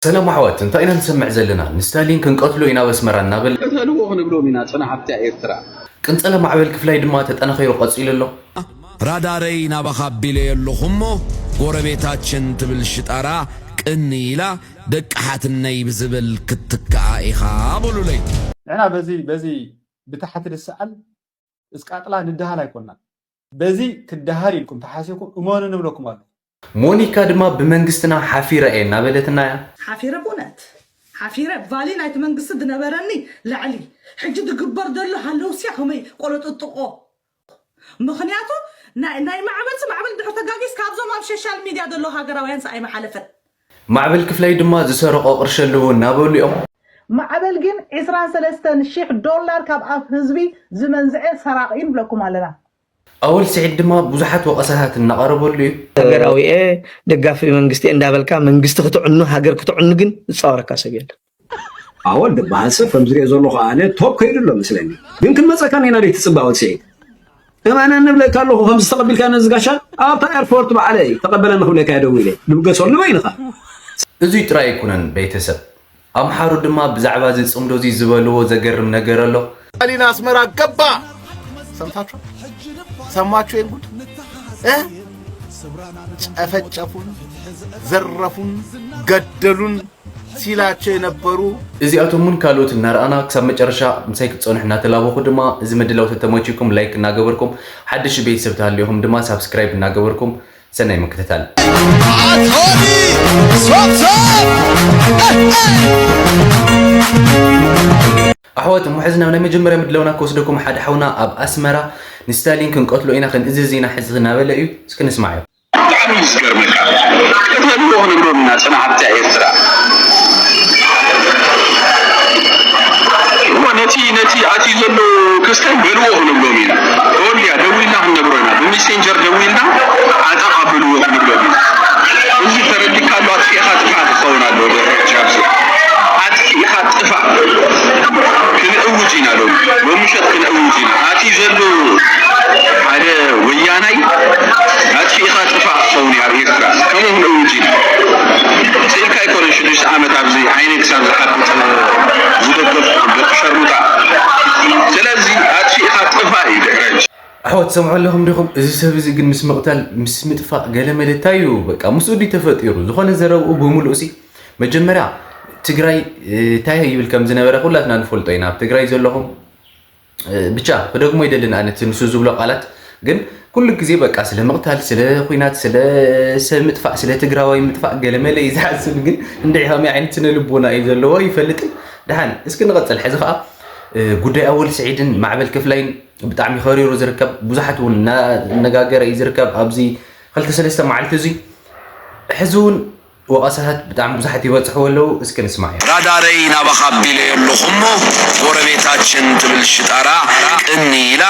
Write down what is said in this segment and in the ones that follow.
ሰላም ኣሕዋት፣ እንታይ ኢና ንሰምዕ ዘለና? ንስታሊን ክንቀትሎ ኢና ኣብ ኣስመራ እናበል። ቅተልዎ ክንብሎም ኢና፣ ጽናሕ ኣብታ ኤርትራ። ቅንጸላ ማዕበል ክፍላይ ድማ ተጠናኺሩ ቀጺሉ ኣሎ። ራዳረይ ናባኻ ኣቢለዮ ኣለኹ እሞ፣ ጎረቤታችን ትብል ሽጣራ ቅኒ ኢላ ደቂ ሓትነይ ብዝብል ክትትክኣ ኢኻ በሉለይ። ንሕና በዚ በዚ ብታሕቲ ንስኣል እስቃጥላ ንደሃል ኣይኮንናን። በዚ ክደሃል ኢልኩም ተሓሲብኩም እመኑ ንብለኩም ኣለኹ። ሞኒካ ድማ ብመንግስትና ሓፊረ እየ እናበለትና እያ። ሓፊረ ብእውነት ሓፊረ ቫሊ ናይቲ መንግስቲ ዝነበረኒ ልዕሊ ሕጂ ዝግበር ዘሎ ሃለውስያ ከመይ ቆለጥጥቆ ምኽንያቱ ናይ ናይ ማዕበልሲ ማዕበል ድሕር ተጋጊስ ካብዞም ኣብ ሸሻል ሚድያ ዘለዉ ሃገራውያንስ ኣይመሓለፈን። ማዕበል ክፍላይ ድማ ዝሰረቆ ቅርሺ ኣለዎ እናበሉ እዮም። ማዕበል ግን ዕስራን ሰለስተን ሺሕ ዶላር ካብ ኣፍ ህዝቢ ዝመንዝዐ ሰራቒ ንብለኩም ኣለና። ኣወል ስዒድ ድማ ብዙሓት ወቐሳታት እናቐረበሉ እዩ። ሃገራዊ እየ ደጋፊ መንግስቲ እየ እንዳበልካ መንግስቲ ክትዕኑ ሃገር ክትዕኑ ግን ዝፃወረካ ሰብ የለን። ኣወል ዝበሃል ሰብ ከም ዝሪኦ ዘለኹ ኣነ ቶፕ ከይዱ ኣሎ መስለኒ። ግን ክንመፀካ ኔና ደይ ትፅበ ኣወል ስዒድ። እመነ ንብለካ ኣለኹ ከምዚ ተቐቢልካ ነዚ ጋሻ ኣብታ ኤርፖርት ባዕለይ ተቐበለኒ ክብለካ እየ ደዊለ። ድብገሰሉ በይንኻ። እዙይ ጥራይ ኣይኮነን ቤተሰብ ኣምሓሩ ድማ ብዛዕባ እዚ ፅምዶ እዚ ዝበልዎ ዘገርም ነገር ኣሎ። ስታሊን ኣስመራ ገባ! ሰምታችኋል? ሰማችሁ ይሄን ጉድ? እ? ጨፈጨፉን፣ ዘረፉን፣ ገደሉን ሲላቸው የነበሩ እዚኣቶምን ካልኦት እናረኣና ክሳብ መጨረሻ ምሳይ ክትፀንሑ እናተላበኹ ድማ እዚ ምድላው ተተመችኩም ላይክ እናገበርኩም ሓድሽ ቤተሰብ ተሃልዮኹም ድማ ሳብስክራይብ እናገበርኩም ሰናይ ምክትታል። ኣትሆኒ ሶብሶብ ኣሕዋት እሞ ሕዚ ናብ ናይ መጀመርያ ምድለውና ክወስደኩም ሓደ ሓውና ኣብ ኣስመራ ንስታሊን ክንቀትሎ ኢና ክንእዝዝ ኢና ሕዚ እናበለ እዩ። እስኪ ንስማዓዮ። ብጣዕሚ እዩ ዝገርመካ። ቅተልዎ ክንብሎም ኢና ጽናሕ ኣብታ ኤርትራ። እሞ ነቲ ነቲ ኣትዩ ዘሎ ክስታይ በልዎ ክንብሎም ኢና። ተወልያ ደዊልና ክንነግሮ ኢና። ብሜሴንጀር ደዊልና ዓጠቕ ኣብልዎ ክንብሎም ኢና። እዚ ተረዲእካ ኣሎ ኣጥፊእኻ ጥፋእ ክኸውን ኣለዎ። ደረጃ ኣብዚ ኣጥፊእኻ ጥፋእ ክንእውጅ ኢና ሎሚ። ሎምሸት ክንእውጅ ኢና። ኣትዩ ዘሎ ሓደ ወያናይ ኣጥፊእኻ ጥፋእ ክኸውን እዩ ኣብ ኤርትራ። ከምኡ ክንእውጅ ኢና። ስኢልካ ኣይኮነን ሽዱሽተ ዓመት ኣብዚ ዓይነይ ክሳብ ዝሓብጥ ዝደገፍኩ ደቂ ሸርሙጣ። ስለዚ ኣጥፊእኻ ጥፋእ እዩ ድሕሪ ሕጂ። ኣሕዋት ትሰምዑ ኣለኹም ዲኹም? እዚ ሰብ እዚ ግን ምስ ምቕታል ምስ ምጥፋእ ገለ መለ እንታይ እዩ በቃ ምስኡ ድዩ ተፈጢሩ? ዝኾነ ዘረብኡ ብምሉእ ሲ መጀመርያ ትግራይ እንታይ ይብል ከም ዝነበረ ኩላትና ንፈልጦ ኢና። ኣብ ትግራይ ዘለኹም ብቻ ክደግሞ ይደልን ኣነ እቲ ንሱ ዝብሎ ቃላት ግን ኩሉ ግዜ በቃ ስለ ምቕታል፣ ስለ ኹናት፣ ስለ ሰብ ምጥፋእ፣ ስለ ትግራዋይ ምጥፋእ ገለ መለ እዩ ዝሓስብ። ግን እንድዒ ከመይ ዓይነት ስነ ልቦና እዩ ዘለዎ ይፈልጥን። ደሓን እስኪ ንቐፅል። ሕዚ ከዓ ጉዳይ ኣወል ስዒድን ማዕበል ክፍላይን ብጣዕሚ ከሪሩ ዝርከብ ብዙሓት እውን እናነጋገረ እዩ ዝርከብ ኣብዚ ክልተ ሰለስተ መዓልቲ እዙይ ሕዚ እውን ወቐሳታት ብጣዕሚ ብዙሓት ይበፅሕዎ ኣለዉ እስኪ ንስማዕ። ራዳረይ ናባኻ ኣቢለዮ ኣለኹ እሞ ጎረቤታችን ትብል ሽጣራ ቅኒ ኢላ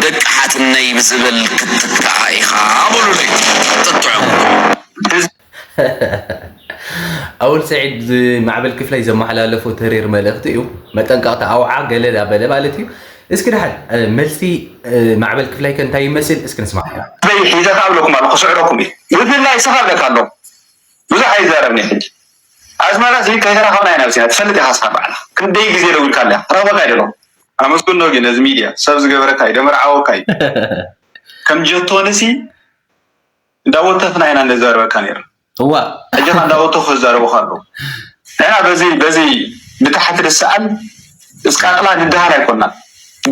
ደቂ ሓትነይ ብዝብል ክትትክኣ ኢኻ በሉለይ ጥጥዑም። ኣወል ስዒድ ማዕበል ክፍላይ ዘመሓላለፎ ተሪር መልእኽቲ እዩ። መጠንቀቕታ ኣውዓ ገለ ዳበለ ማለት እዩ። እስኪ ደሓን መልሲ ማዕበል ክፍላይ ከ እንታይ ይመስል እስኪ ንስማዕ። በይ ሒዘካ ኣብለኩም ኣለኹ ክስዕረኩም እዩ። ብፍላይ ስኻ ኣለካ ኣሎ ብዙሕ ኣይዛረብኒ ሕጂ ኣስመራ ሲ ከይተራኸብና ኢና ብሲና ትፈልጥ ኢኻ ስኻ ባዕላ ክንደይ ግዜ ደዊልካ ኣለያ ክረኽበካ ኣይደለኹ። ኣመስግኖ ግን ነዚ ሚድያ ሰብ ዝገበረካ እዩ ደመርዓወካ እዩ ከም ጀቶንሲ እንዳወተፍና ኢና ነዛርበካ ነይርና። እዋ ሕጂ ኸ እንዳወተፉ ክዛረቡኻ ኣለዉ። ንሕና በዚ በዚ ብታሕቲ ንሰኣል እስቃቅላ ንደሃል ኣይኮንና።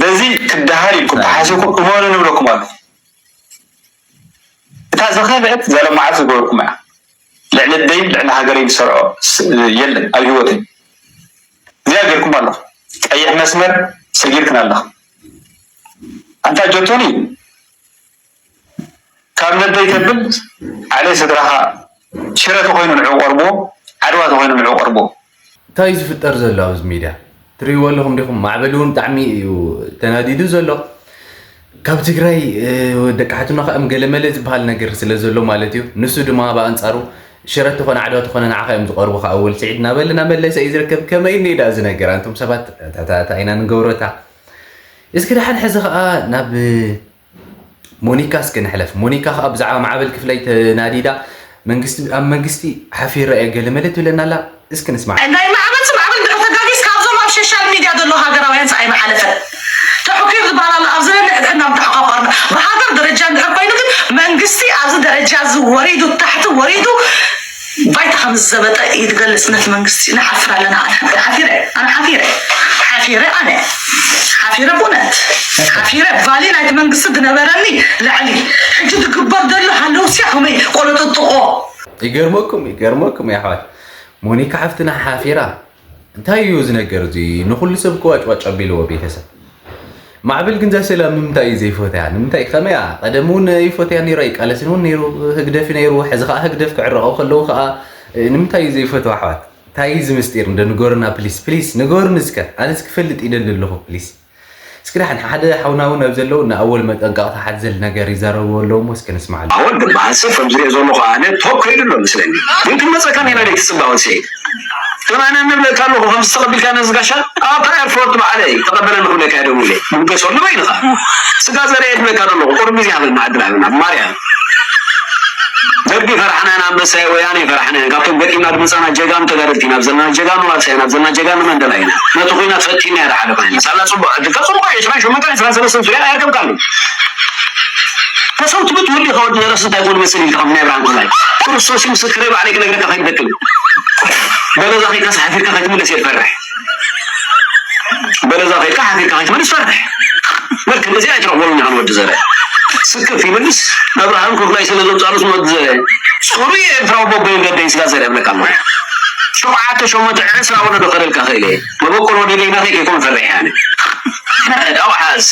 በዚ ክደሃል ኢልኩም ተሓሲብኩም እመኑ ንብለኩም ኣለኹ። እታ ዝኸፍአት ዘለማዓት ዝገበርኩም እያ። ልዕሊ ደይ ልዕሊ ሃገረይ ዝሰርዖ የለን ኣብ ህይወተይ። እዚኣ ገይርኩም ኣለኹ። ቀይሕ መስመር ሰጊርክን ኣለኹ። ኣንታ ጆቶኒ ካብ ነደይ ተብል ዓሌ ስድራኻ ሽረ ተኾይኑ ንዑ ቀርብዎ ዓድዋ ተኾይኑ ንዑ ቀርብዎ። እንታይ እዩ ዝፍጠር ዘሎ ኣብዚ ሚድያ? ትርእይዎ ኣለኹም ዲኹም? ማዕበል እውን ብጣዕሚ እዩ ተናዲዱ ዘሎ። ካብ ትግራይ ደቂ ሓትኖ ከኣ ገለመለ ዝበሃል ነገር ስለ ዘሎ ማለት እዩ። ንሱ ድማ ብኣንጻሩ ሽረ ተኾነ ዓድዋ ተኾነ ንዓኻ እዮም ዝቐርቡኻ ኣወል ስዒድ እናበለ እናመለሰ እዩ ዝርከብ። ከመይ እኒኦ ደኣ እዚ ነገር ኣንቱም ሰባት? እታ እታ እታ ኢና ንገብሮ እታ እስኪ ደሓን ሕዚ ኸኣ ናብ ሞኒካ እስኪ ንሕለፍ። ሞኒካ ኸኣ ብዛዕባ ማዕበል ክፍላይ ተናዲዳ መንግስቲ ኣብ መንግስቲ ሓፊረ እየ ገለ መለ ትብለና ኣላ። እስኪ ንስማዕ። ናይ ማዕበል ማዕበል ድሕር ተጋጊስ ካብዞም ኣብ ሶሻል ሚድያ ዘለዉ ሃገራውያን ሰኣይ መሓለፈ ተሕኪር ዝበሃል ኣሎ። ኣብ ዘለኒ ሕድሕድና ምተሓቋቋርና ብሃገር ደረጃ እንድሕር ኮይኑ ግን መንግስቲ ኣብዚ ደረጃ እዚ ወሪዱ ታሕቲ ወሪዱ ባይታ ከም ዝዘበጠ ይትገልጽ ነቲ መንግስቲ። ንሓፍር ኣለና። ኣነ ሓፊረ ኣነ ሓፊረ ሓፊረ ኣነ ሓፊረ ብእውነት ሓፊረ ባሊ ናይቲ መንግስቲ ዝነበረኒ ላዕሊ ሕጂ ዝግበር ዘሎ ሃለውስያ ከመይ ቆለጠጥቆ ይገርመኩም ይገርመኩም የሕዋት ሞኒካ ሓፍትና ሓፊራ እንታይ እዩ እዚ ነገር እዚ ንኩሉ ሰብ ክዋጭዋጭ ኣቢልዎ ቤተሰብ ማዕብል ግን ዘሰላም ንምንታይ እዩ ዘይፈትያ ንምንታይ ከመያ ቀደም እውን ይፈትያ ነይሩ ኣይቃለስን እውን ነይሩ ህግደፍ ነይሩ ሕዚ ከዓ ህግደፍ ክዕረቀው ከለዉ ከዓ ንምንታይ እዩ ዘይፈትዋ ኣሕዋት እንታይ እዚ ምስጢር እንደ ንገሩና ፕሊስ ፕሊስ ንገሩኒ እስከ ኣነስ ክፈልጥ ይደሊ ኣለኹ ፕሊስ እስኪ ደሓን ሓደ ሓውና እውን ኣብ ዘለዉ ንኣወል መጠንቀቕታ ሓዘል ነገር ይዛረብዎ ኣለዉ እሞ እስኪ ንስማዓሉ። ኣወል ዝበሃል ሰብ ከም ዝሪኦ ዘለኹ ኣነ ቶፕ ከይዱ ኣሎ መስለኒ። ግን ክንመፀካ ኔና ደይ ትፅበ ኣወል ሰዒድ። ተማና ንብለካ ኣለኹ ከምዚ ተቐቢልካ ነዚ ጋሻ ኣብታ ኤርፖርት ባዕለይ ተቐበለኒ ክብለካ እየ ደዊለ። ንገሰሉ በይንኻ። ስጋ ዘርአ ይብለካ ዘለኹ ቁሩብ ግዜ ሃበና ዕድል ሃበና ብማርያም። ደርጊ ፈራሕና ኢና ኣንበሳየ ወያነ ፈራሕና ኢና ካብቶም ገጢምና ዝመፃና ጀጋኑ ተጋደልቲ ኢና ኣብ ዘለና ጀጋኑ ራብሳ ኢና ኣብ ዘለና ጀጋኑ መንደላ ኢና ነቲ ኩናት ፈቲና ኢና ሓደ ኮይና ሳላ ፅቡቅ ዕድልካ ፅቡቅ እዩ ዕስራን ሸሞንተን ዕስራን ሰለስተን ሱርያ ኣየርገብካሉ ተሰውቲ ብትውሊ ከወዲ ነረስ እንታይ ኮን መስል ኢልካ ናይ ብርሃን ኮላይ ክርስቶስ ምስክረይ ባዕለይ ክነግረካ ከይደክም በለዛ ከይካ ሓፊርካ ከይትምለስ እየ ዝፈርሕ በለዛ ከይካ ሓፊርካ ከይትመልስ ፈርሕ በልክ እዚ ኣይትረኽበሉን ኢኻ ንወዲ ዘረ ስክፍ ይብልስ ኣብርሃም ክፍላይ ስለ ዘውፃሉስ ንወዲ ዘረ ፅሩይ ኤርትራዊ ቦቦ ይንገደኝ ስጋ ዘረ እብለካ ኣለኹ ሸውዓተ ሸሞንተ ዕስራ ወለዶ ከደልካ ክእል እየ መበቆል ወዲ ደይናተይ ከይኮን ፈርሕ ያነ ኣውሓዝ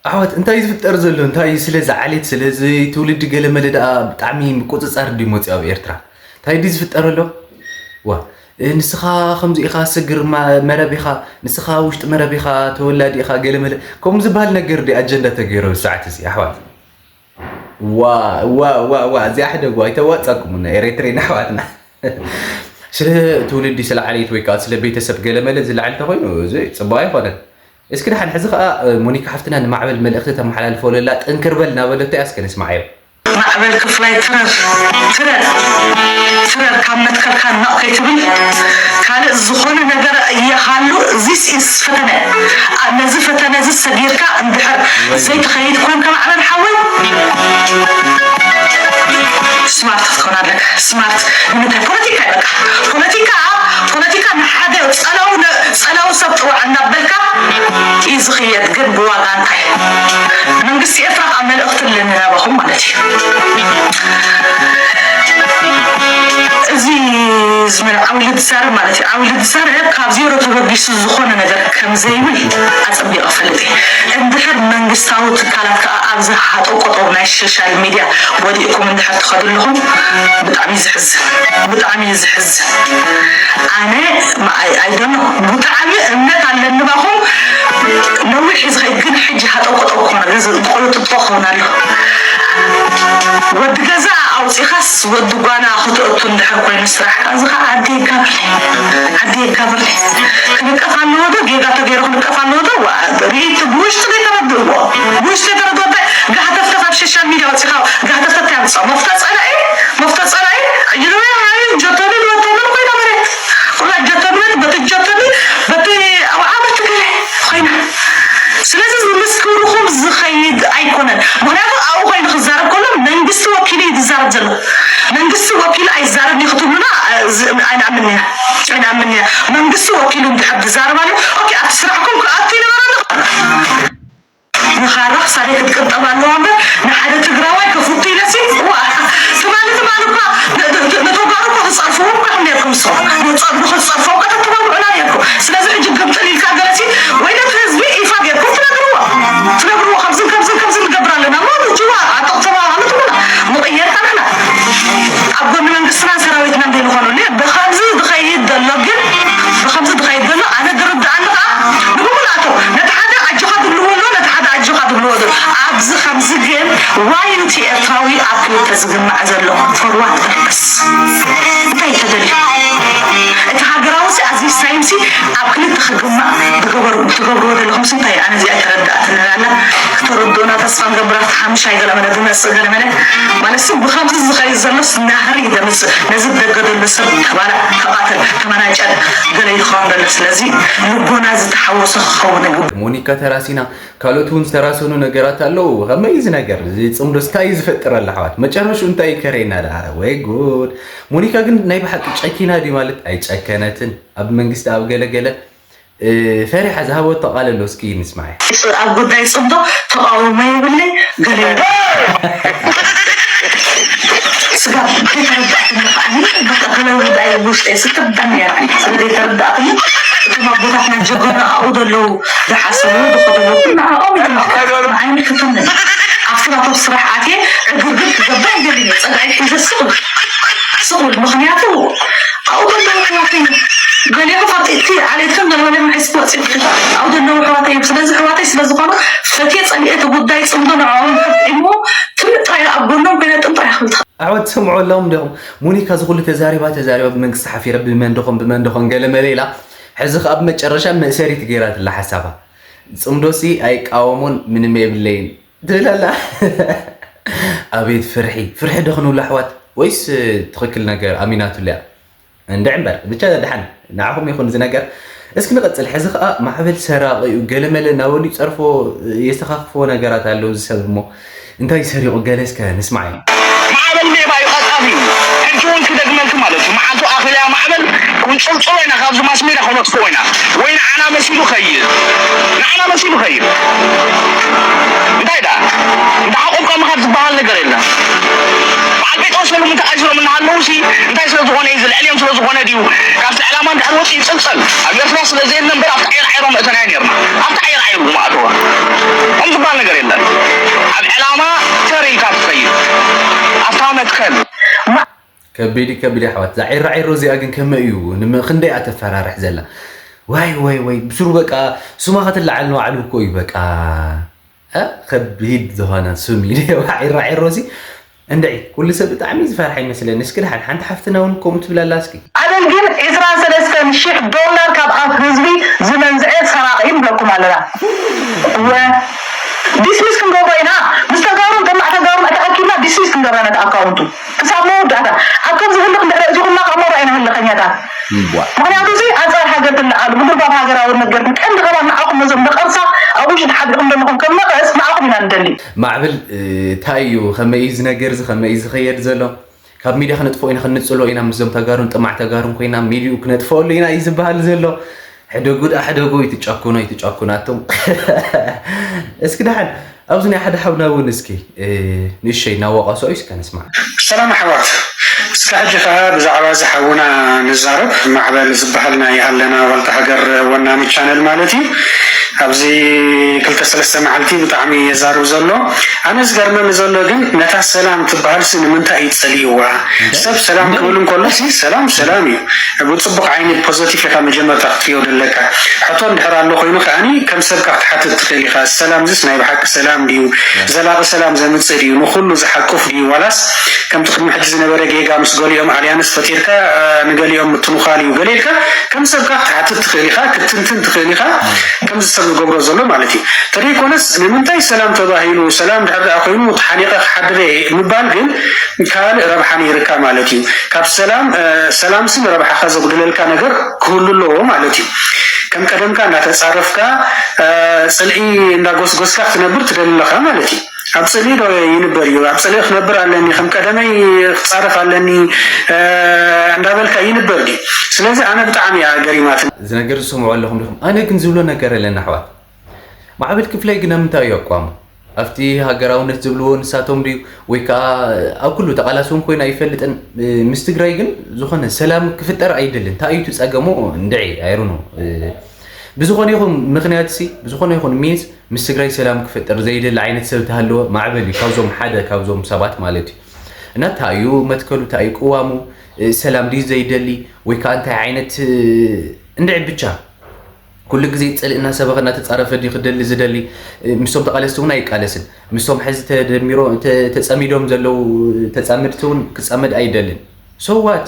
ኣሕዋት እንታይ ዝፍጠር ዘሎ እንታይ ስለዚ ዓሌት ስለዚ ትውልዲ ገለ መለ ደኣ ብጣዕሚ ምቁፅፃር ድዩ መፅኡ ኣብ ኤርትራ እንታይ ድዩ ዝፍጠር ኣሎ ዋ ንስኻ ከምዚ ኢኻ ስግር መረብ ኢኻ ንስኻ ውሽጢ መረብ ኢኻ ተወላዲ ኢኻ ገለ መለ ከምኡ ዝበሃል ነገር ድዩ ኣጀንዳ ተገይሩ ሰዓት እዚ ኣሕዋት ዋ ዋ ዋ ዋ እዚኣ ሕደጉ ኣይተዋፃኩምና ኤሬትሬን ኣሕዋትና ስለ ትውልዲ ስለ ዓሌት ወይ ከዓ ስለ ቤተሰብ ገለ መለ ዝለዓል ተኮይኑ እዚ ፅቡቅ ኣይኮነን እስኪ ደሓን ሕዚ ከዓ ሞኒካ ሓፍትና ንማዕበል መልእክቲ ተመሓላልፈለላ ጥንክር በል እናበለቶ እያ እስከ ንስማዓዮ ማዕበል ክፍላይ ትረር ትረር ትረር ካብ መትከልካ ነቕ ከይትብል ካልእ ዝኾነ ነገር እየሃሉ this is ፈተነ ነዚ ፈተነ እዚ ሰጊርካ እንድሕር ዘይትኸይድ ኮንካ ማዕበል ሓወይ smart ክትኮን ኣለካ smart ንምንታይ ፖለቲካ እዩ በቃ ፖለቲካ ፖለቲካ ንሓደ ፀላው ነ- ፀላው ሰብ ጥዋዕ እናበልካ እዩ ዝኽየድ ግን ብዋጋ እንታይ መንግስቲ ኤርትራ ከዓ መልእኽቲ ኣለኒ ናባኹም ማለት እዩ እዚ ዝመን ዓውሊ ዝዛረብ ማለት እዩ ዓውሊ ዝዛረብ ካብ ዜሮ ተበጊሱ ዝኾነ ነገር ከም ዘይብል ኣፀቢቐ ፈልጥ እየ እንድሕር መንግስታዊ ትካላት ከዓ ኣብዚ ሃጠው ቆጠው ናይ ሶሻል ሚድያ ወዲእኩም እንድሕር ትኸዱ ኣለኹም ብጣዕሚ እዩ ዝሕዝን ብጣዕሚ እዩ ዝሕዝን ኣነ I don't know ብጣዕሚ እምነት ኣለኒ ባኹም ነዊሕ እዩ ዝኸይድ ግን ሕጂ ሃጠው ቆጠው ክኾነ ቆለጥጦ ክኸውን ኣሎ ወዲ ገዛ ኣውፂኻስ ወዲ ጓና ክትእቱ እንድሕር ኮይኑ ስራሕካ እዚ ከዓ ዓዲ የጋብርኒ ዓዲ የጋብርኒ ክንቀፍ ኣለዎ ዶ ጌጋ ተገይሩ ክንቀፍ ኣለዎ ዶ ዋ ርእይቲ ብውሽጢ ዘይተረድእዎ ብውሽጢ ዘይተረድዎ እንታይ ጋህተፍተፍ ኣብ ሶሻል ሚድያ ወፂኻ ጋህተፍተፍ እንታይ ኣምፅኦ መፍቶ ፀላኢ መፍቶ ፀላኢ ጀቶኒ ወተንን ኮይና መሬት ኩላ ጀቶኒ በቲ ጀቶኒ በቲ ኣውዓበት ትግራይ ኮይና ስለዚ ምስ ክብርኹም ዝኸይድ ኣይኮነን ምክንያቱ ኣብኡ ኮይኑ ክዛረብ ከሎ መንግስቲ ወኪሉ እዩ ዝዛረብ ዘሎ መንግስቲ ወኪሉ ኣይዛረብ እዩ ክትብሉና ኣይንኣምን ኢና ኣይንኣምን ኢና መንግስቲ ወኪሉ እንድሕር ዝዛረብ ኣሎ ኦኬ ኣብቲ ስራሕኩም ክኣቱ ይነበረ ንኻራ ክሳደይ ክትቅንጠብ ኣለዋ እምበር ንሓደ ትግራዋይ ከፍቱ ኢለሲ ዋ ትማሊ ትማሊ እኳ ንተጋሩ እኳ ክፀርፍዎም እኳ ከም ነርኩም ንሶም ንፀዱ ክትፀርፎም እኳ ተተባብዑና ነርኩም ስለዚ ሕጂ ግምጥል ኢልካ ገለሲ ወይ ነቲ ህዝቢ ይፋ ገርኩም ትነግርዎ ትነግርዎ ከምዝን ከምዝን ከምዝን ንገብር ኣለና እሞ ንጅዋ ኣጠቕ ተባባሉ ትብሉና ንቕየር ከለና ኣብ ጎኒ መንግስትና ሰራዊትና እንተይንኾኑ ብከምዚ ዝኸይድ ዘሎ ግን ብከምዚ ዝኸይድ ዘሎ ኣነ ዝርድኣኒ ከዓ ንብሙሉኣቶም ነቲ ሓደ ኣጆኻ ትብልዎ ኣሎ ነቲ ሓደ ኣጆኻ ትብልዎ ዘሎ ኣብዚ ከምዚ ግን ዋይ እቲ ኤርትራዊ ኣብ ክልተ ዝግማዕ ዘሎ for what purpose እንታይ ተደልዩ እቲ ሃገራዊ ሲ ኣዚ ሳይንሲ ኣብ ክልተ ክግማዕ ትገብርዎ ዘለኹም ስንታይ ኣነ እዚኣ ተረዳእትኒ ኣላ ተረድኡና። ተስፋ ንገብር ኣብቲ ሓሙሻይ ገለ መለ ዝመጽእ ገለ መለ ማለት ሲ ብኸምዚ ዝኸይድ ዘሎስ ናህሪ ደምጽእ ነዚ ደገ ዘሎ ሰብ ተባላ ተቓተል ተመናጨል ገለ ይኸውን ዘሎ። ስለዚ ልቦና ዝተሓወሶ ክኸውን ይግባእ። ሞኒካ ተራሲና ካልኦት እውን ዝተራሰኑ ነገራት ኣለዉ። ከመይ እዚ ነገር እዚ ጽምዶ ስታይ ዝፈጥር ኣለ ኣሕዋት መጨረሹ እንታይ ከረይና ደኣ ወይ ጉድ። ሞኒካ ግን ናይ ብሓቂ ጨኪና ድዩ ማለት ኣይጨከነትን። ኣብ መንግስቲ ኣብ ገለገለ ፈሪሓ ዝሃበቶ ቃል ኣሎ እስኪ ንስማዒ። ኣብ ጉዳይ ጽምዶ ተቃውሞ የብለይ ገለ ስጋ ዘይተረዳእትኒ ከዓኒ በቃ ገለ ጉዳይ ውሽጠይ ስትብዳን እያ ስለ ዘይተረዳእትኒ እቶም ኣቦታትና ጀጎና ኣብኡ ዘለዉ ዝሓሰቡ ዝኸደቡ ንዕኦም ንዓይኒ ክተምን ኣብቲ ናቶም ስራሕ ኣትየ ዕግርግር ክገብር ይደሊ ጸጋይ ሒዘ ስቕ ስቕ ምክንያቱ ኣብኡ ዘለዉ ኣሕዋተይ ገሊኦም ካብቲ እቲ ዓሌትኩም ገለመለ መሒዝኩ ወፂኹ ኣብኡ ዘለዉ ኣሕዋተይ እዮም ስለዚ ኣሕዋተይ ስለዝኾኑ ፈትየ ፀሊኤ እቲ ጉዳይ ፅምዶ ንዕኦም ሕጥዒሞ ትምጣ ኢለ ኣብ ጎኖም ኮይነ ጥምጣ ይኽብል ኣሕዋት ትሰምዑ ኣለኹም ዲኹም? ሙኒካ ዝኹሉ ተዛሪባ ተዛሪባ ብመንግስቲ ሓፊረ ብመንድኹም ብመንድኹም ገለ መለ ኢላ ሕዚ ከኣ ብመጨረሻ መእሰሪት ገይራትላ ሓሳባ። ጽምዶሲ ኣይቃወሞን ምንም የብለይን ትብል ኣላ። ኣቤት ፍርሒ ፍርሒ ዶ ክንብሎ ኣሕዋት ወይስ ትኽክል ነገር ኣሚናትሉ እያ? እንድዒ እምበር ብቻ ደሓን ንዓኹም ይኹን እዚ ነገር። እስኪ ንቐጽል። ሕዚ ከኣ ማዕበል ሰራቒ እዩ ገለመለ እናበሉ ይጸርፎ የስተኻኽፍዎ ነገራት ኣለዉ እዚ ሰብ እሞ እንታይ ሰሪቑ ገለ እስከ ንስማዓዮ። ማዕበል ሜባ እዩ ቀጣፊ እዩ ሕጂ እውን ክደግመልኪ ማለት እዩ መዓልቱ ኣኺልያ ማዕበል ክንጽልጽሎ ኢና ካብዚ ማስሜዳ ከነጥፍኦ ኢና ወይ ንዓና መሲሉ ኸይድ ንዓና መሲሉ ኸይድ እንታይ ዳ እንተ ዓቑብ ከምኻ ዝበሃል ነገር የለን በዓል ጴጥሮስ ሰሉ ምንታይ ቀይስሮም እናሃለዉ ሲ እንታይ ስለ ዝኾነ እዩ ዝልዕልዮም ስለ ዝኾነ ድዩ ካብቲ ዕላማ እንድሕር ወፂ ይፅልፀል ኣብ ኤርትራ ስለ ዘየለ እምበር ኣብቲ ዓይር ዓይሮ መእተናዮ ነርና ኣብቲ ዓይር ዓይሩ መኣተወ ከም ዝበሃል ነገር የለን ኣብ ዕላማ ተር ኢልካ ትኸይድ ኣብታ መትከል ከቢድ ከቢድ ኣሕዋት እዛ ዒራዒሮ እዚኣ ግን ከመይ እዩ ንመ ክንደይ እያ ተፈራርሕ ዘላ ዋይ ወይ ወይ ብስሩ በቃ ስማ ክትለዓል ንባዕሉ እኮ እዩ በቃ እ ከቢድ ዝኾነ ስም እዩ ዒራዒሮ እዚ እንድዒ ኩሉ ሰብ ብጣዕሚ ዝፈርሓ ይመስለኒ እስኪ ድሓን ሓንቲ ሓፍትና እውን ከምኡ ትብል ኣላ እስኪ ኣበል ግን ዕስራን ሰለስተን ሽሕ ዶላር ካብ ኣፍ ህዝቢ ዝመንዝዐ ሰራቒ ንብለኩም ኣለና እወ ዲስሚስ ክንገብሮ ኢና ምስ ተጋሩን ጥማዕ ተጋሩን ኣተኣኪብና ዲስሚስ ክንገብራ ነቲ ኣካውንቱ ክሳብ መወዳእታ ኣብ ከምዚ ህልኽ እንድሕር ኣእቲኹምና ካብ መራ ኢና ህልኸኛታት ምኽንያቱ እዚ ኣንፃር ሃገር ትለዓሉ ምጉልባት ሃገራዊ ነገር ግን ቀንዲ ከባል ንዓኹም ነዞም ነቐርሳ ኣብ ውሽጢ ተሓቢእኹም ዘለኹም ከም ነቐስ ንዓኹም ኢና ንደሊ። ማዕብል እንታይ እዩ ከመይ እዩ ዝነገር እዚ ከመይ እዩ ዝኸየድ ዘሎ ካብ ሚድያ ክነጥፍኦ ኢና ክንጽሎ ኢና ምስዞም ተጋሩን ጥማዕ ተጋሩን ኮይና ሚድይኡ ክነጥፍኦሉ ኢና እዩ ዝበሃል ዘሎ ሕደጉ ደኣ ሕደጉ ይትጨኩኖ ይትጨኩናቶም እስኪ ደሓን ኣብዚ ናይ ሓደ ሓውና እውን እስኪ ንእሸይ እናወቐሶ እዩ እስከ ንስማዕ ሰላም ኣሕዋት እስከ ሕጂ ኸዓ ብዛዕባ እዚ ሓውና ንዛረብ ማዕበል ዝበሃል ናይ ኣለና ዋልታ ሃገር ወናኒ ቻነል ማለት እዩ ኣብዚ ክልተ ሰለስተ መዓልቲ ብጣዕሚ የዛርብ ዘሎ ኣነ ዝገርመኒ ዘሎ ግን ነታ ሰላም ትበሃልሲ ንምንታይ እዩ ፀሊእዋ ሰብ ሰላም ክብል እንከሎሲ ሰላም ሰላም እዩ ብፅቡቕ ዓይኒ ፖዘቲቭ ኢኻ መጀመርታ ክትሪኦ ዘለካ ሕቶ እንድሕር ኣሎ ኮይኑ ከዓኒ ከም ሰብካ ክትሓትት ትኽእል ኢኻ ሰላም ዝስ ናይ ብሓቂ ሰላም ድዩ ዘላቒ ሰላም ዘምፅእ ድዩ ንኹሉ ዝሓቁፍ ድዩ ዋላስ ከምቲ ቅድሚ ሕጂ ዝነበረ ጌጋ ምስ ገሊኦም ኣልያንስ ፈጢርካ ንገሊኦም ምትንዃል እዩ ገለ ኢልካ ከም ሰብካ ክትሓትት ትኽእል ኢኻ ክትንትን ትኽእል ኢኻ ከምዚ ሰብ ዝገብሮ ዘሎ ማለት እዩ ተደይኮነስ ንምንታይ ሰላም ተባሂሉ ሰላም ድሕር ደኣ ኮይኑ ተሓኒቐ ክሓድረ ምባል ግን ካልእ ረብሓ ነይርካ ማለት እዩ ካብ ሰላም ሰላምሲ ንረብሓኻ ዘጉድለልካ ነገር ክህሉ ኣለዎ ማለት እዩ ከም ቀደምካ እንዳተፃረፍካ ፅልኢ እንዳጎስጎስካ ክትነብር ትደሊ ኣለኻ ማለት እዩ ኣብ ፅልኢ ዶ ይንበር እዩ ኣብ ፅልኢ ክነብር ኣለኒ ከም ቀደመይ ክፃረፍ ኣለኒ እንዳበልካ ይንበር ድዩ ስለዚ ኣነ ብጣዕሚ እያ ገሪማትኒ እዚ ነገር ዝሰምዑ ኣለኹም ዲኹም ኣነ ግን ዝብሎ ነገር ኣለና ኣሕዋት ማዕበል ክፍለይ ግን ኣብ ምንታይ እዩ ኣቋሙ ኣብቲ ሃገራውነት ዝብልዎ ንሳቶም ድዩ ወይ ከዓ ኣብ ኩሉ ተቓላስውን ኮይኑ ኣይፈልጥን ምስ ትግራይ ግን ዝኾነ ሰላም ክፍጠር ኣይደልን እንታይ እዩ እቲ ፀገሙ እንድዒ ኣይሩኖ ብዝኾነ ይኹን ምኽንያት ሲ ብዝኾነ ይኹን ሚንስ ምስ ትግራይ ሰላም ክፍጠር ዘይደሊ ዓይነት ሰብ ተሃለወ ማዕበል እዩ ካብዞም ሓደ ካብዞም ሰባት ማለት እዩ እና እንታይ እዩ መትከሉ እንታይ እዩ ቅዋሙ ሰላም ድዩ ዘይደሊ ወይ ከዓ እንታይ ዓይነት እንድዒ ብቻ ኩሉ ግዜ ፅልኢ እናሰበኸ እናተፃረፈ ድዩ ክደሊ ዝደሊ ምስቶም ተቃለስቲ እውን ኣይቃለስን ምስቶም ሕዚ ተደሚሮ ተፀሚዶም ዘለዉ ተፃመድቲ እውን ክፃመድ ኣይደልን so what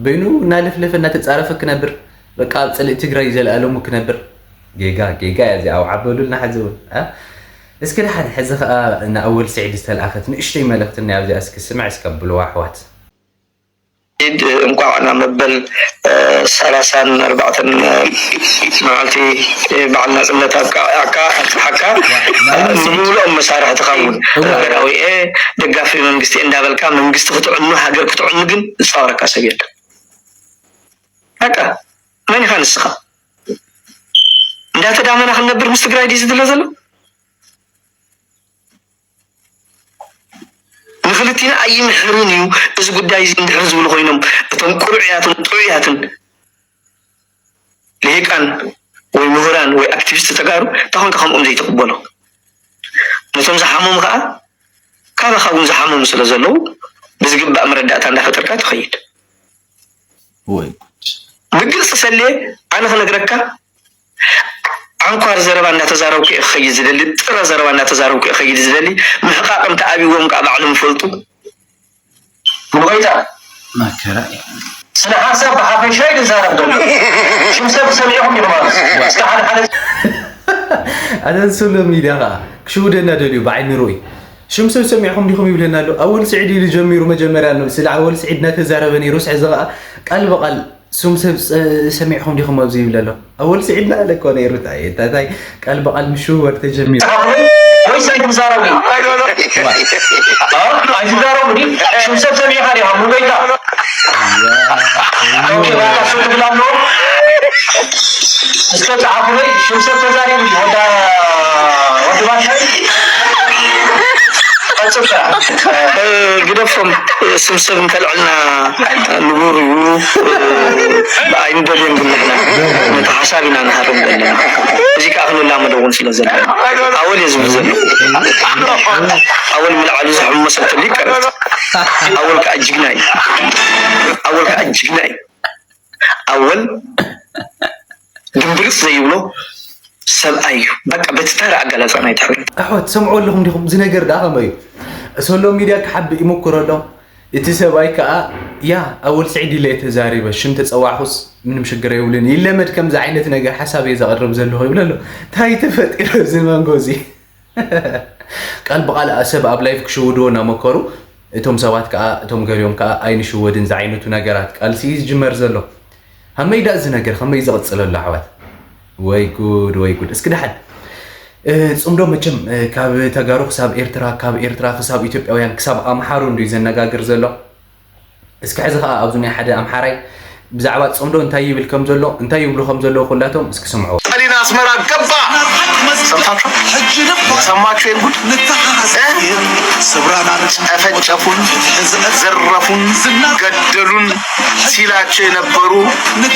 በይኑ እናለፍለፈ እናተፃረፈ ክነብር በቃ ኣብ ፅልኢ ትግራይ ዘለኣለሙ ክነብር ጌጋ ጌጋ እያ እዚኣ ኣውዓበሉልና ሕዚ እውን እስኪ ደሓን ሕዚ ኸኣ ንኣወል ስዒድ ዝተልኣኸት ንእሽተይ መልእኽቲ እኒኣ፣ ኣብዚኣ እስኪ ስምዕ እስከ ብልዋ ኣሕዋት። ኢድ እንቋዕ ናብ መበል ሰላሳን ኣርባዕተን መዓልቲ በዓል ናፅነት ኣብቃዓካ ኣብፅሓካ። ንምሉኦም መሳርሕትኻ እውን ሃገራዊ እየ ደጋፊ መንግስቲ እየ እንዳበልካ መንግስቲ ክትዕኑ ሃገር ክትዕኑ ግን ዝፃወረካ ሰብ የለን። በቃ መን ኢኻ ንስኻ? እንዳተዳመና ክንነብር ምስ ትግራይ ድዩ ዝድለ ዘሎ? ንክልቲና ኣይምሕርን እዩ እዚ ጉዳይ እዚ እንድሕር ዝብሉ ኮይኖም እቶም ቅሩዕያትን ጥዑያትን ልሂቃን ወይ ምሁራን ወይ ኣክቲቪስት ተጋሩ እንታይ ኮንካ ከምኦም ዘይትቕበሎ? ነቶም ዝሓመሙ ከዓ ካባኻ እውን ዝሓመሙ ስለ ዘለዉ ብዝግባእ መረዳእታ እንዳፈጠርካ ትኸይድ። ወይ ጉድ። ብግልፂ ሰልየ ኣነ ክነግረካ ዓንኳር ዘረባ እንዳተዛረብኩ እየ ክኸይድ ዝደሊ፣ ጥረ ዘረባ እንዳተዛረብኩ እየ ክኸይድ ዝደሊ። ምሕቃቕ እንተ ኣብዎም ከዓ ባዕሎም ይፈልጡ። ንጎይታ መከራ እዩ። ስነ ሓሳብ ብሓፈሻ እዩ ዝዛረብ ዘሎ። ሽም ሰብ ሰሚዕኹም ዲኹም? እስከ ሓደ ሓደ ኣተን ሶሎ ሚድያ ከዓ ክሽውደና ደልዩ ብዓይኒ ርኡይ ሽም ሰብ ሰሚዕኹም ዲኹም ይብለና ኣሎ። ኣወል ስዒድ ኢሉ ጀሚሩ መጀመርያ ስለ ኣወል ስዒድ እናተዛረበ ነይሩ። ሕዚ ከዓ ቃል ብቃል ስም ሰብ ሰሚዕኹም ዲኹም ኣብዚ ይብል ኣሎ። ኣወል ስዒድ እናበለ እኮ ነይሩ። እንታይ እንታይ ቃል ብቃል ምሽውዋር ተጀሚሩ። ወይስ ኣይትዛረቡ? ኣይትዛረቡ ዲ? ሽም ሰብ ሰሚዕኻ ዲኻ? ሙሉጌታ ኦኬ፣ ባካ ሱቅ ትብል ኣለዎ። እስከ ጸሓፉለይ፣ ሽም ሰብ ተዛሪቡ ዲ? ወዳ ወዲ ባሻይ ቀጽል ስራሕ። እ፣ ግደፎም፣ ስም ሰብ እንተልዕልና ንቡር እዩ። ኣይንደልዮን ግን ንሕና ነቲ ሓሳብ ኢና ንሃርም ዘለና። እዚ ከዓ ክንላመዶ እውን ስለ ዘለና ኣወል እየ ዝብል ዘሎ። ኣወል ምልዓሉ ዝሕሞ ሰብ ተሊቀረት። ኣወል ከዓ ጅግና እዩ። ኣወል ከዓ ጅግና እዩ። ኣወል ድምብርፅ ዘይብሎ ሰብኣይ እዩ። በቃ በቲ ተራ ኣገላልፃ ናይ ትሕብረት ኣሕዋት ትሰምዑ ኣለኹም ዲኹም? እዚ ነገር ደኣ ከመይ እዩ? ሶሎ ሚድያ ክሓብእ ይሞክር ኣሎ። እቲ ሰብኣይ ከኣ ያ ኣወል ስዒድ ኢለ እየ ተዛሪበ፣ ሽም ተጸዋዕኹስ ምንም ሽግር የብሉን፣ ይለመድ ከምዚ ዓይነት ነገር ሓሳብ እየ ዘቕርብ ዘለኹ ይብል ኣሎ። እንታይ ተፈጢሩ እዚ መንጎ እዚ? ቃል ብቓል ሰብ ኣብ ላይፍ ክሽውድዎ እናመከሩ እቶም ሰባት ከኣ እቶም ገሊኦም ከኣ ኣይንሽወድን ዝዓይነቱ ነገራት ቃልሲ እዩ ዝጅመር ዘሎ። ከመይ ደኣ እዚ ነገር ከመይ እዩ ዝቕጽል ኣሎ ኣሕዋት? ወይ ጉድ ወይ ጉድ። እስኪ ደሓን ጽምዶ መቸም ካብ ተጋሩ ክሳብ ኤርትራ ካብ ኤርትራ ክሳብ ኢትዮጵያውያን ክሳብ ኣምሓሩ እንድዩ ዘነጋግር ዘሎ። እስኪ ሕዚ ከዓ ኣብዚ ናይ ሓደ ኣምሓራይ ብዛዕባ ጽምዶ እንታይ ይብል ከም ዘሎ እንታይ ይብሉ ከም ዘለዉ ኩላቶም እስኪ ስምዑ። ስታሊን ኣስመራ ገባ። ሰምታችሁ ሰማችሁ? ይሄን ጉድ እ? ጨፈጨፉን፣ ዘረፉን፣ ገደሉን ሲላቸው የነበሩ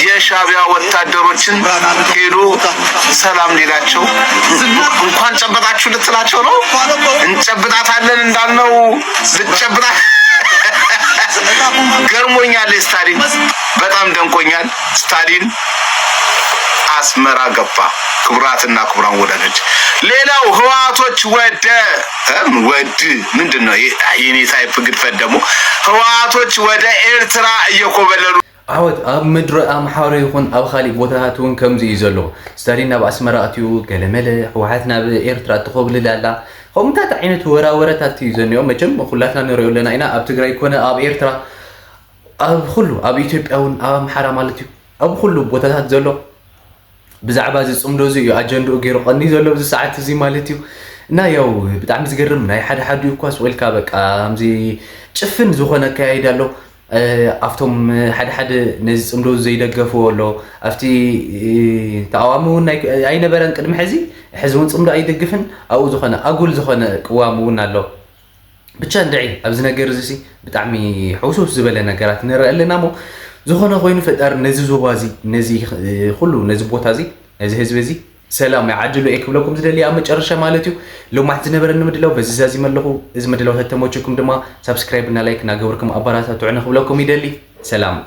የሻቢያ ወታደሮችን ሄዶ ሰላም ሊላቸው እንኳን ጨበጣችሁ ልትላቸው ነው። እንጨብጣታለን እንዳልነው ልጨብጣ ገርሞኛል። ስታሊን በጣም ደንቆኛል። ስታሊን አስመራ ገባ። ክቡራትና ክቡራን ወዳጆች፣ ሌላው ህወሓቶች ወደ እም፣ ወድ ምንድን ነው ይሄ? የኔ ታይፕ ግድፈት ደግሞ ህወሓቶች ወደ ኤርትራ እየኮበለሉ ኣሕዋት ኣብ ምድሪ ኣምሓራ ይኹን ኣብ ካሊእ ቦታታት እውን ከምዚ እዩ ዘሎ። ስታሊን ናብ ኣስመራ ኣትዩ ገለመለ፣ ህወሓት ናብ ኤርትራ ትኾብልል ኣላ። ከምኡታት ዓይነት ወራወረታት እዩ ዘኒኦ። መቸም ኩላትና ንሪኦ ኣለና ኢና። ኣብ ትግራይ ኮነ ኣብ ኤርትራ ኣብ ኩሉ ኣብ ኢትዮጵያ እውን ኣብ ኣምሓራ ማለት እዩ ኣብ ኩሉ ቦታታት ዘሎ ብዛዕባ እዚ ጽምዶ እዚ እዩ ኣጀንድኡ ገይሩ ቀኒ ዘሎ ኣብዚ ሰዓት እዚ ማለት እዩ። እና ያው ብጣዕሚ ዝገርም ናይ ሓደ ሓዲኡ እኳስ ወልካ በቃ ከምዚ ጭፍን ዝኾነ ኣካያይዳ ኣሎ። ኣብቶም ሓደ ሓደ ነዚ ጽምዶ እዚ ዘይደገፍዎ ኣሎ ኣብቲ ተቃዋሚ እውን ኣይነበረን ቅድሚ ሕዚ ሕዚ እውን ጽምዶ ኣይደግፍን ኣብኡ ዝኾነ ኣጉል ዝኾነ ቅዋም እውን ኣሎ። ብቻ እንድዒ ኣብዚ ነገር እዚ ሲ ብጣዕሚ ሕውስውስ ዝበለ ነገራት ንርኢ ኣለና እሞ ዝኾነ ኮይኑ ፈጣሪ ነዚ ዞባ እዚ ነዚ ኩሉ ነዚ ቦታ እዚ ነዚ ህዝቢ እዚ ሰላም ይዓድሎ እየ ክብለኩም ዝደሊ ኣብ መጨረሻ ማለት እዩ። ሎማት ዝነበረኒ ምድላው በዚ ዛዚመ ኣለኹ። እዚ ምድላው ተተመችኩም ድማ ሳብስክራይብ እና ላይክ እናገበርኩም ኣበረታትዑኒ ክብለኩም ይደሊ። ሰላም።